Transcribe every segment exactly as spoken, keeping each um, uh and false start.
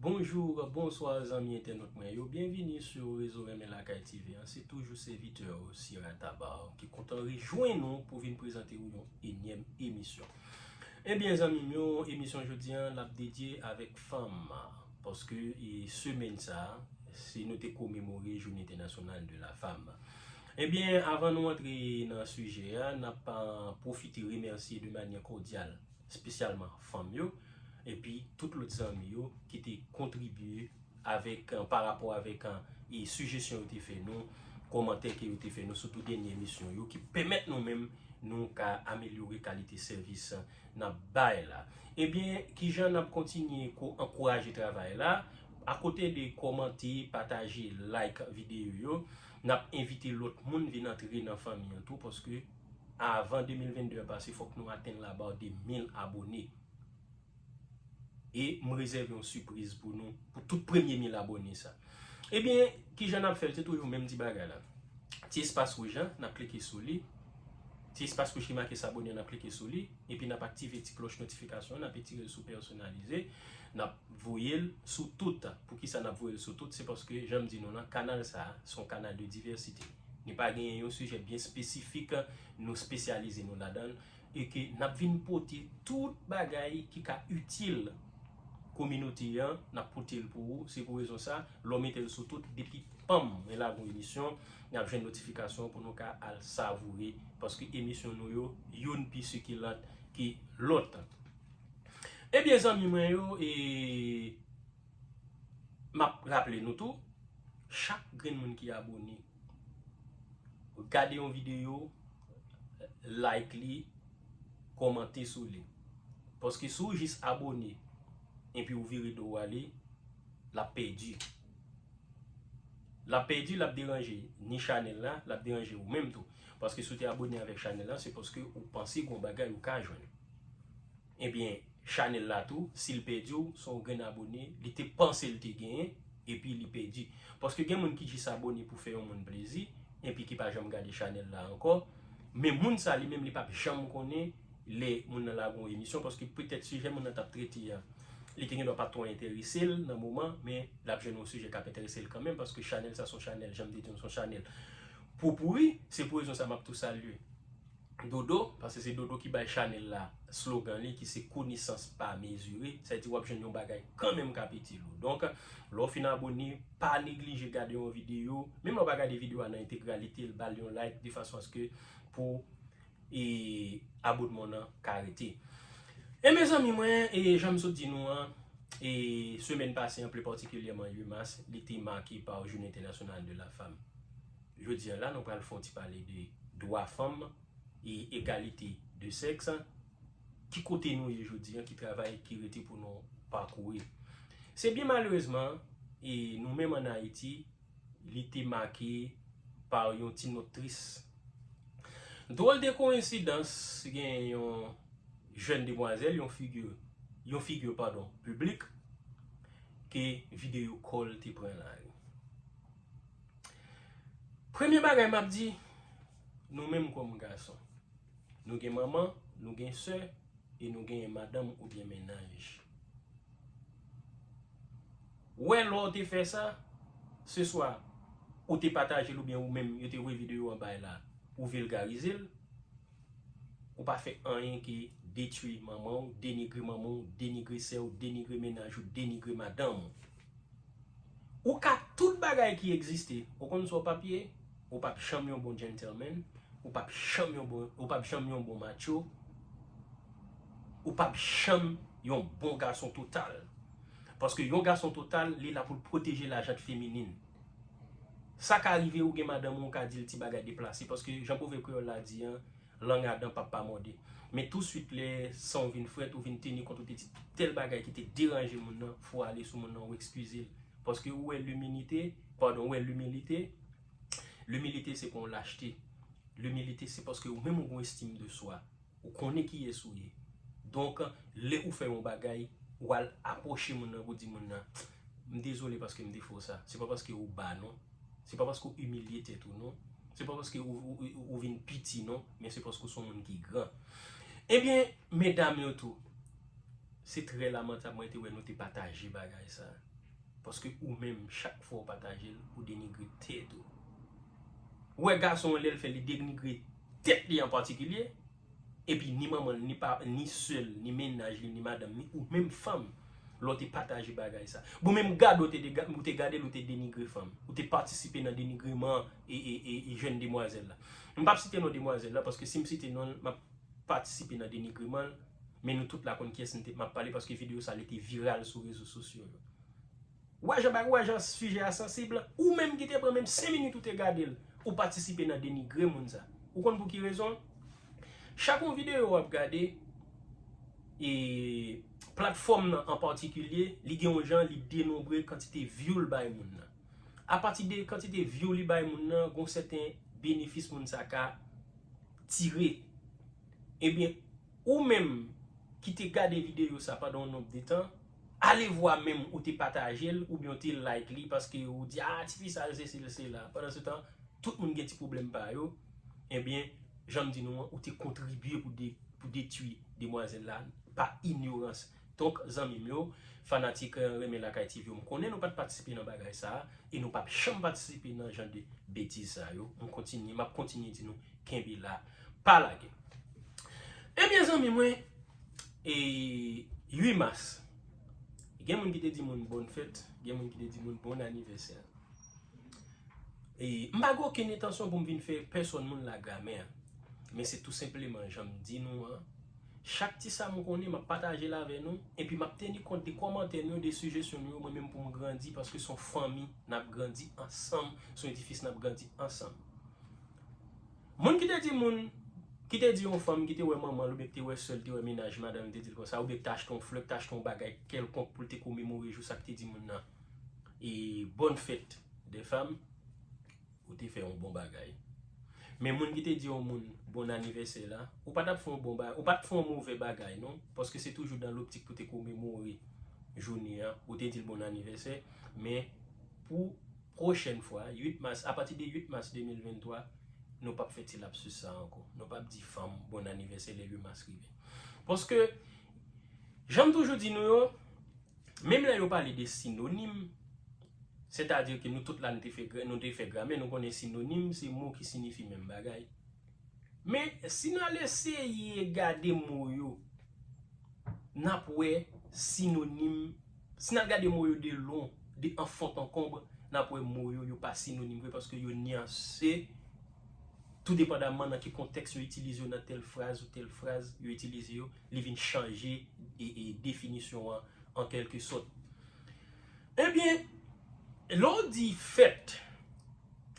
Bonjou, bonswa zanmi entènòt mwen yo. Byenvini sou rezo Renmen Lakay T V an. Se toujou sèvitè ou, Sira Tabar, ki kontan rejwenn nou pou vin prezante ou yon enyèm emisyon. Ebyen, zanmi m yo, emisyon jodi an, l ap dedye avèk fanm. Paske, e, semèn sa, se nou te komemore Jounen Entènasyonal de la Femme. Ebyen, avan nou antre nan sijè a, n ap, a, pwofite remèsye de manyè kòdyal, espesyalman fanm yo, epi tout lòt zanmi yo ki te kontribye avèk, a, pa rapò avèk, a, e sijesyon yo te fè nou, kòmantè ke yo te fè nou, sitou dènye emisyon yo, ki pèmèt nou menm, nou ka amelyore kalite sèvis, a, n ap bay la. Ebyen, kijan n ap kontinye ko-, ankouraje travay la? Akote de kòmante, pataje, like videyo yo, n ap envite lòt moun vin antre nan fanmi an tou, paske avan de mil venn de an pase, fòk nou atenn laba de mil abone. E m rezève yon sipriz pou nou, pou tout premye mil abone sa. Ebyen, kijan n ap fè l? Se toujou menm ti bagay la. Ti espas wouj la, n ap klike sou li. Ti espas wouj ki make s'abonner, n ap klike sou li. Epi n ap aktive ti klòch notifikasyon, n ap etire l sou pèsonalize. N ap voye l sou tout. Poukisa n ap voye l sou tout? Se paske, jan m di nou lan, kanal sa a, se yon kanal de divèsite. Li pa genyen yon sijè byen espesifik, nou espesyalize nou ladan l. E ke n ap vin pote tout bagay ki ka itil kominote an, n ap pote l pou ou. Se pou rezon sa, lè w mete l sou tout, depi panm, mwen lage yon emisyon, n ap jwenn notifikasyon pou nou ka al savoure, paske emisyon nou yo, youn pi sikilan ke lòt. Ebyen, zanmi mwen yo, e, m ap raple nou tou, chak grenn moun ki abone, gade yon videyo, like li, kòmante sou li. Paske si w jis abone, epi w vire do w ale, l ap pèdi. L ap pèdi, l ap deranje ni chanèl la, l ap deranje ou menm tou. Paske si w te abone avèk chanèl la, se paske ou panse gen yon bagay ou ka jwenn. Ebyen, chanèl la tou, si l pèdi w, se yon grenn abone, li te panse l te genyen, epi li pèdi. Paske gen moun ki jis abone pou fè yon moun plezi, epi ki pa janm gade chanèl la ankò. Men moun sa li menm, li p ap janm konnen lè moun nan lage yon emisyon, paske petèt sijè moun nan t ap trete a, li te gendwa pa twò enterese l nan moman, men l ap jwenn yon sijè k ap enterese l kanmenm, paske chanèl sa se yon chanèl, jan m te di w, se yon chanèl popouri. Se pou rezon sa m ap tou salye Dodo, paske se Dodo ki bay chanèl la slogan li, ki se konesans pa mezire. Sa vle di w ap jwenn yon bagay kanmenm k ap itil ou. Donk, lè w fin abone, pa neglije gade yon videyo. Menm lè w pa gade videyo a nan entegralite l, ba l yon like, de fason aske pou, e, abonman nan ka rete. E mezanmi mwen, e jan m sot di nou an, e semèn pase an, pli patikilyèman uit mas, li te make pa Jounen Entènasyonal de la Fanm. Jodi a la, nou pral fè yon ti pale de dwa fanm e egalite de sèks. Ki kote nou ye jodi a? Ki travay ki rete pou nou pakouri? Se byen malerezman, e nou menm ann Ayiti, li te make pa yon ti nòt tris. Dwòl de koyensidans, gen yon jèn demwazèl, yon figi, yon figi, padon, piblik, ke videyo kò l te pran lari. Premye bagay m ap di, nou menm kòm gason, nou gen manman, nou gen sè, e nou genyen madanm oubyen mennaj. Ou wè lè w te fè sa, se swa ou te pataje l oubyen ou menm yo te voye videyo an bay la, ou vilgarize l, ou pa fè anyen ke detwi manman w, denigre manman w, denigre sè w, denigre mennaj ou, denigre madanm ou. Ou ka tout bagay ki egziste. Ou konn sa w p ap ye? Ou p ap janm yon bon gentleman. Ou p ap janm yon bon, ou p ap janm yon bon macho. Ou p ap janm yon bon gason total. Paske yon gason total, li la pou l pwoteje lajant feminin. Sa ka rive ou gen madanm ou, ou ka di l ti bagay deplase. Paske jan pwovèb kreyòl la di an, lang a dan p ap pa mòde. Men touswit lè san w vin frèt, ou vin teni kont, ou te di tèl bagay ki te deranje moun nan, fò w ale sou moun nan, ou ekskize l. Paske ou wè limilite, padon, ou wè limilite, limilite se pa yon lachte. Limilite se paske ou menm ou gen yon estim de swa. Ou konnen kiyès ou ye. Donk, lè ou fè yon bagay, ou al apwoche moun nan pou di moun nan, "M dezole paske m te fè w sa." Se pa paske ou ba non. Se pa paske ou imilye tèt ou non. Se pa paske ou, ou, ou, ou vin piti non. Men se paske ou se yon moun ki gran. Ebyen, medam yo tou, se trè lamantab mwen te wè nou te pataje bagay sa. Paske ou menm, chak fwa w pataje l, ou denigre tèt ou. Ou wè gason an, lè l fè, li denigre tèt li an patikilye, epi ni manman l, ni pa, ni sè l, ni mennaj li, ni madanm, ni ou menm fanm, lè w te pataje bagay sa. Bon, menm gade w te, de- ou te gade l, ou te denigre fanm. Ou te patisipe nan denigreman e, e, e, e jèn demwazèl la. M p ap site non demwazèl la, paske si m site non l, m ap patisipe nan denigreman l, men nou tout la konn kiyès m te- m ap pale, paske videyo sa li te viral sou rezo sosyo yo. Ou wè jan bagay, ou wè jan sijè a sansib, ou menm ki te pran menm senk minit ou te gade l, ou patisipe nan denigre moun sa. Ou konn pou ki rezon? Chak yon videyo w ap gade, e platfòm nan an patikilye, li gen yon jan li denonbre kantite view l bay moun nan. Apati de kantite view li bay moun nan, gon sèten benefis moun sa ka tire. Ebyen, ou menm ki te gade videyo sa pandan yon nonb de tan, alevwa menm ou te pataje l oubyen ou te like li paske ou di, "Ah, tifi sa, l sesi, l sela." Pandan se tan, tout moun gen ti pwoblèm pa yo. Ebyen, jan m di nou an, ou te kontribye pou de- pou detwi demwazèl la pa inyorans. Donk, zanmi m yo, fanatik, eh, Renmen Lakay T V yo, m konnen nou pa t patisipe nan bagay sa a, e nou p ap janm patisipe nan jan de betiz sa yo. M kontinye, m ap kontinye di nou, kenbe la, pa lage. Ebyen, zanmi mwen, e uit mas, gen moun ki te di moun bòn fèt, gen moun ki te di moun bon anivèsè. E m pa gen okenn entansyon pou m vin fè pèsonn moun la gramè, men se tou senpleman jan m di nou an. Chak ti sa m konnen, m ap pataje l avè nou, epi m ap teni kont de kòmantè nou yo, de sijesyon nou yo, mwen menm pou m grandi, paske se yon fanmi, n ap grandi ansanm, se yon edifis n ap grandi ansanm. Moun ki te di moun, ki te di yon fanm ki te wè manman l, oubyen ki te wè sè l, te wè mennaj madanm, te di l konsa, oubyen ki te achte yon flè, ki te achte yon bagay kèlkonk pou l te komemore jou sa ki te di moun nan, e bòn fèt de fanm, ou te fè yon bon bagay. Men moun ki te di yon moun bon anivèsè la, ou pa t ap fè yon bon bagay, ou pa t fè yon movè bagay non, paske se toujou dan loptik pou te komemore jounen an, ou te di l bon anivèsè, men pou pwochèn fwa, uit mas, apati de uit mas de mil venntwa, nou p ap fè ti lapsis sa ankò. Nou p ap di fanm bon anivèsè lè uit mas rive. Paske, jan m toujou di nou yo, menm lè yo pale de sinonim, sètadi ke nou tout la nou te fè gra- nou te fè gramè, nou konnen sinonim se mo ki siyifi menm bagay. Men, si n al eseye gade mo yo, n ap wè sinonim, si n al gade mo yo de lwen, de anfon tankonb, n ap wè mo yo, yo pa sinonim vre, paske yo nyanse, tou depandaman nan ki kontèks yo itilize yo, nan tèl fraz ou tèl fraz yo itilize yo, li vin chanje e, e definisyon an, an kèlke sòt. Ebyen, lè w di fèt,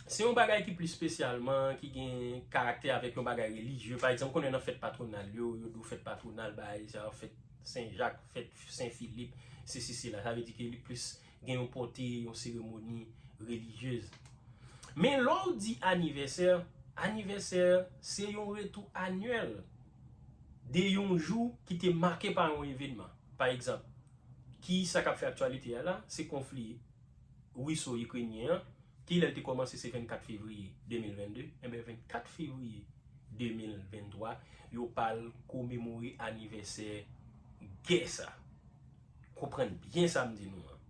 se yon bagay ki plis espesyalman, ki gen karaktè avèk yon bagay relijye. Pa egzanp, konnen nan fèt patwonal yo, yo di w fèt patwonal, bagay sa, fèt Sen Jak, fèt Sen Filip, sesi, sela. Sa vle di ke li plis gen yon pòte, yon seremoni relijyez. Men lè w di anivèsè, anivèsè se yon retou anyèl de yon jou ki te make pa yon evenman. Pa egzanp, ki sa k ap fè aktyalite a la? Se konfli Riso-Ikrenyen an, ki lè l te kòmanse se vennkat fevriye de mil vennde, enben vennkat fevriye de mil venntwa, yo pa al komemore anivèsè gè sa. Konprann byen sa m di nou an.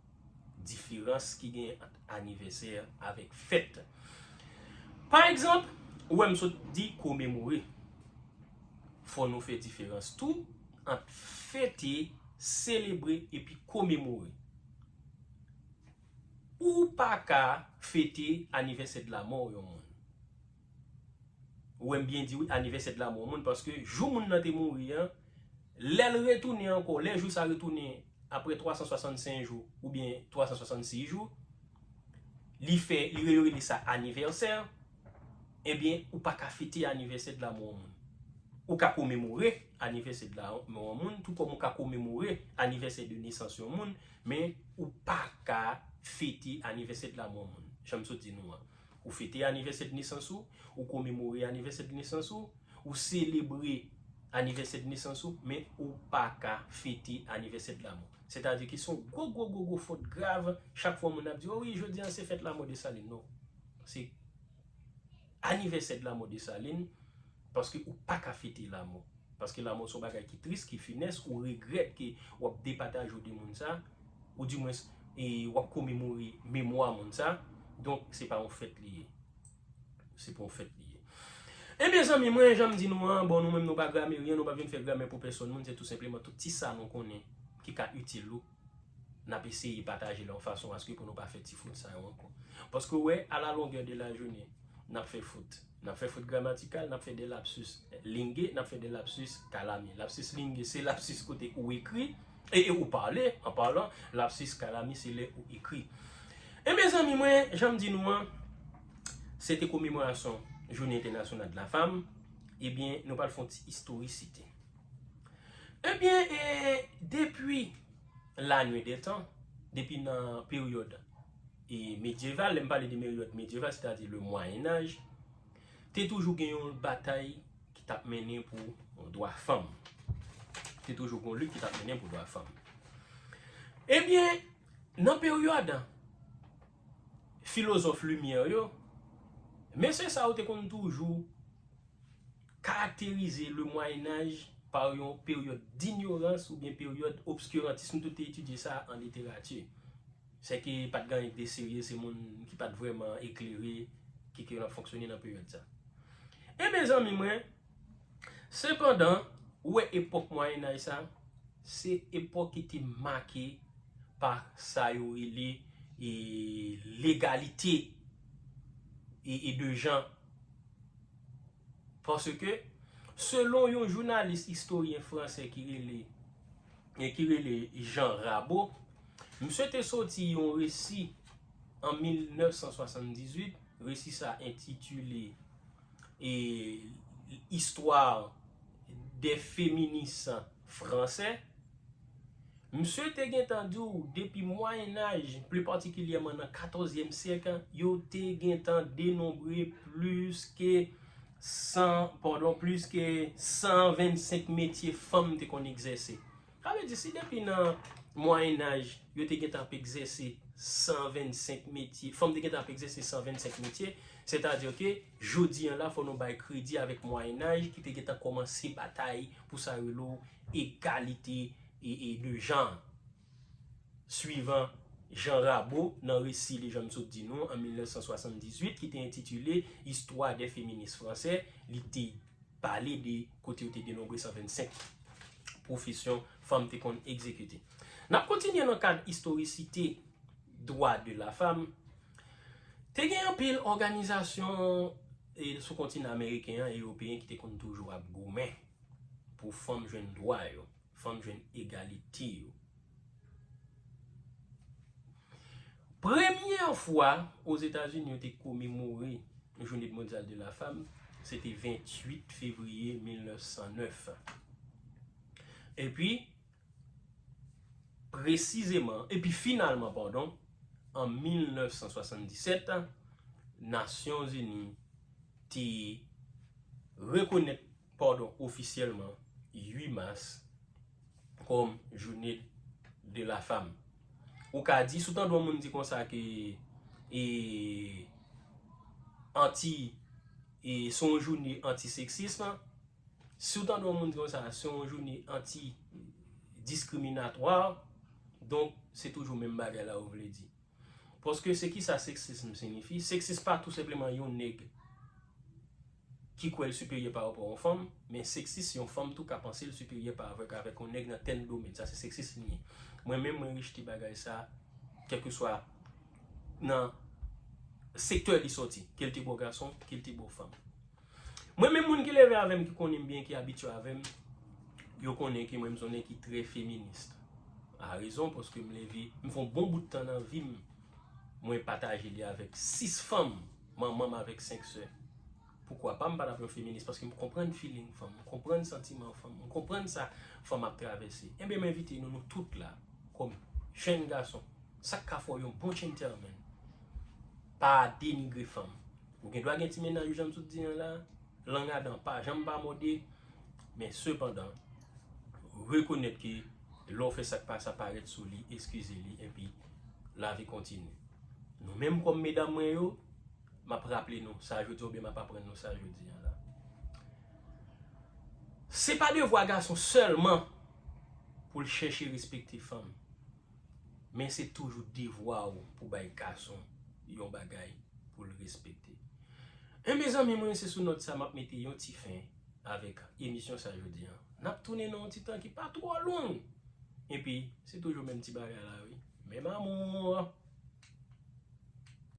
Diferans ki genyen ant anivèsè avèk fèt. Pa egzanp, ou wè m sot di komemore. Fò nou fè diferans tou ant fete, selebre epi komemore. Ou pa ka fete anivèsè de lamò yon moun. Ou wè m byen di wi, anivèsè de lamò yon moun, paske jou moun nan te mouri an, lè l retounen ankò, lè jou sa retounen apre twa san swasannsenk jou oubyen twa san swasannsis jou, li fè, li re- yo rele sa anivèsè, ebyen, ou pa ka fete anivèsè de lamò yon moun. Ou ka komemore anivèsè de lamò yon moun, tou kòm ou ka komemore anivèsè de nesans yon moun, men ou pa ka fete anivèsè de lamò yon moun. Jan m sot di nou an. Ou fete anivèsè de nesans ou, ou komemore anivèsè de nesans ou, ou selebre anivèsè de nesans ou, men ou pa ka fete anivèsè de lamò. Sètadi ke se yon gwo, gwo, gwo, gwo fòt grav chak fwa moun ap di, "O wi, jodi a se fèt lamò Desalin." Non. Se anivèsè de lamò Desalin, paske ou pa ka fete lamò. Paske lamò se yon bagay ki tris, ki finès, ou regrèt ke w ap depataje w de moun sa, oudimwens, e w ap komemore memwa moun sa. Donk, se pa yon fèt li ye. Se pa yon fèt li ye. Ebyen, zanmi mwen, jan m di nou an, bon, nou menm nou pa grameryen, nou pa vin fè gramè pou pèsòn moun, se tou senpleman tout ti sa nou konnen ki ka itil ou, n ap eseye pataje l yon fason aske pou nou pa fè ti fot sa yo ankò. Paske w wè, à la longueur de la journée, n ap fè fot. N ap fè fot gramatikal, n ap fè de lapsus linge, n ap fè de lapsus kalami. Lapsus linge, se lapsus kote ou ekri, e, e ou pale, an palan, lapsus kalami, se lè ou ekri. Ebyen, zanmi mwen, jan m di nou an, se te komemorasyon Journée Internationale de la Femme. Ebyen, nou pral fè yon ti istorisite. Ebyen, e, depi la nuit des temps, depi nan peryòd e medyeval, lè m pale de peryòd medyeval, sètadi le Moyen Âge, te toujou gen yon batay ki t ap mennen pou dwa fanm. Te toujou gen yon lit ki t ap mennen pou dwa fanm. Ebyen, nan peryòd filozòf Limyè yo, mesye sa yo te konn toujou karakterize le Moyen Âge pa yon peryòd dinyorans oubyen peryòd obskirantis. Nou tout te etidye sa an literati. Se ke pa t gen anyen de serye, se moun ki pa t vrèman eklere ki, ki ap fonksyone nan peryòd sa. Ebyen, zanmi mwen, sepandan, ou wè epòk Moyen Âge sa, se epòk ki te make pa sa yo rele e, legalite e, e de jan. Paske, selon yon jounalis istoryen fransè ki rele, e ki rele Jean Rabaud, misye te soti yon resi an mil nèf san swasanndizwit, resi sa entitile e, Histoire des féministes français. Misye te gentan di w depi Moyen Âge, pli patikilyèman nan katòzyèm syèk, yo te gentan denonbre plis ke san, padon, plis ke san vennsenk metye fanm te konn egzèse. Sa vle di, si depi nan Moyen Âge, yo te gentan ap egzèse san vennsenk metye, fanm te gentan ap egzèse san vennsenk metye, sètadi ke jodi an la, fò nou bay kredi avèk Moyen Âge ki te gentan kòmanse batay pou sa yo rele egalite e, e de jan. Swivan Jean Rabaud, nan resi li jan m sot di nou, an mil nèf san swasanndizwit, ki te entitile Histoire des féministes français, li te pale de kote yo te denonbre san vennsenk pwofesyon fanm te konn egzekite. N ap kontinye nan kad istorisite dwa de la femme. Te gen anpil òganizasyon e, sou kontinan ameriken an, ewopeyen, ki te konn toujou ap goumen pou fanm jwenn dwa yo, fanm jwenn egalite yo. Premyè fwa Ozetazini yo te komemore Journée Mondiale de la Femme, se te venntuit fevriye mil nèf san nèf. Epi, presizeman, epi finalman, padon, an mil nèf san swasanndisèt, Nasyonzini te rekonèt, padon, ofisyèlman uit mas kòm Journée de la Femme. Ou ka di, si w tande yon moun di konsa ke e, anti, e, se yon jounen antiseksism, si w tande yon moun di konsa, se yon jounen antidiskriminatwa, donk, se toujou menm bagay la ou vle di. Paske se kisa seksism siyifi? Seksis pa tou senpleman yon nèg ki kwè l siperyè pa rapò a yon fanm, men seksis se yon fanm tou ka panse l siperyè pa avèk, avèk yon nèg nan tèl domèn. Sa se seksis li ye. Mwen menm, mwen rejte bagay sa, kèlkeswa nan sektè li sòti, ke l te bò gason, ke l te bò fanm. Mwen menm, moun ki leve avè m, ki konnen m byen, ki abitye avè m, yo konnen ke mwen, m se yon nèg ki trè feminis. A rezon, paske m leve, m fè yon bon bout tan nan vi m, mwen pataje li avèk sis fanm, manman m avèk senk sè. Poukwa pa m pa t ap yon feminis? Paske m konprann feeling fanm, m konprann santiman fanm, m konprann sa fanm ap travèse. Enben, m envite nou, nou tout la, kòm jèn gason, sa k ka fè w yon bon gentleman, pa denigre fanm. Ou gen dwa gen ti mennaj ou, jan m sot di an la, lang adan pa janm pa mòde, men sepandan, rekonèt ke lè w fè sa k pa sa parèt sou li, eskize li, epi lavi kontinye. Nou menm kòm medam mwen yo, m ap raple nou sa jodi a, oubyen m ap aprann nou sa jodi a la. Se pa devwa gason sèlman pou l chèche respekte fanm. Men se toujou devwa w pou bay gason yon bagay pou l respekte. E mezanmi mwen, se sou nòt sa m ap mete yon ti fen avèk emisyon sa jodi a. N ap tounen nan yon ti tan ki pa twò long. Epi, se toujou menm ti bagay la wi. Menm amour.